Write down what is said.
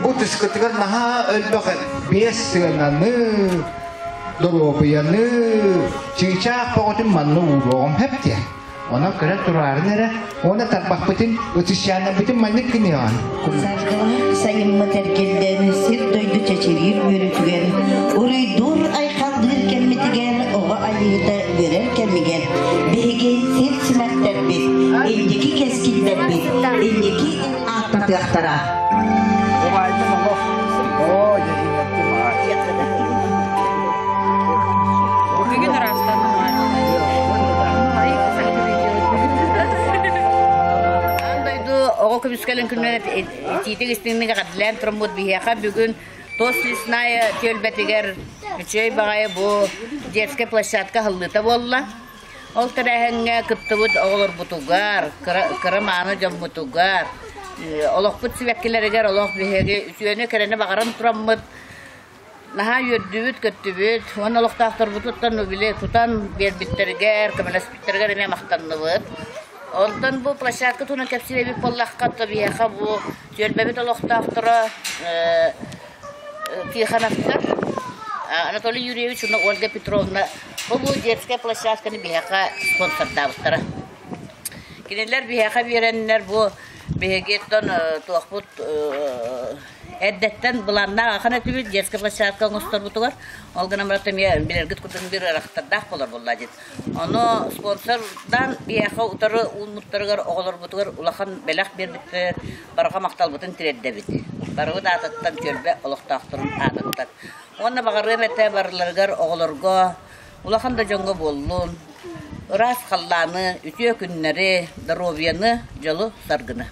Бу тыскытыгар наһаа элбэх биэс сыананы, доруобуйаны, чыычаах бөҕөтүн манна ууруоҕум сөп диэн. Онон көрөн тураарын эрэ, уонна тарбахпытын, ытысчааннарбытын маннык гыныаҕын. Саргылаах сайыммыт эргиллэн, сир-дойду чэчириир үөрүүтүгэр, уруйдуур-айхаллыыр кэммитигэр, оҕо айыыта үөрэр кэмигэр, биһиги сир симэхтэрбит, инники кэскиллэрбит, инники ааттатыахтара. Убайдым олох. Оо, дьэ, Бүгүн Аан дойду оҕо көмүскэлин күнүнэн итиитик истиҥник эҕэрдэлээн тураммыт биһиэхэ бүгүн Тос лесная түөлбэтигэр үчүгэй баҕайы бу детскай площадка аһыллыыта буолла. Ол тэрээһиҥҥэ кыттыбыт оҕолорбутугар, кыра мааны дьоммутугар, олохпут сибэккилэригэр олох биһиги үтүөнү-кэрэни баҕаран тураммыт Наһаа үөрдүбүт-көттүбүт уонна олохтоохторбутуттан били тутан биэрбиттэригэр, көмөлөспүттэригэр эмиэ махтанныбыт. Онтон бу площадка туһунан кэпсиир эбит буоллахха, то биһиэхэ бу түөлбэбит олохтоохторо Тихоновтар Анатолий Юрьевич уонна Ольга Петровна бу детская площадканы биһиэхэ спонсордаабыттара. Кинилэр биһиэхэ биэрэннэр бу биһиги оттон туохпут Эрдэттэн былааннаах ахан этибит детскай площадка оҥосторбутугар. Ол гынан баран эмиэ билэргит курдук биир ыарахаттардаах буолар буолла дьит. Ону спонсордаан биһиэхэ утары уунмуттарыгар оҕолорбутугар улахан бэлэх биэрбиттэр барҕа махталбытын тириэрдэбит. Барыбыт аатыттан түөлбэ олохтоохторун аатыттан. Уонна баҕарыам этэ барыларыгар оҕолорго улахан да дьоҥҥо буоллун ыраас халлааны, үтүө күннэри, доруобуйаны, дьолу-саргыны.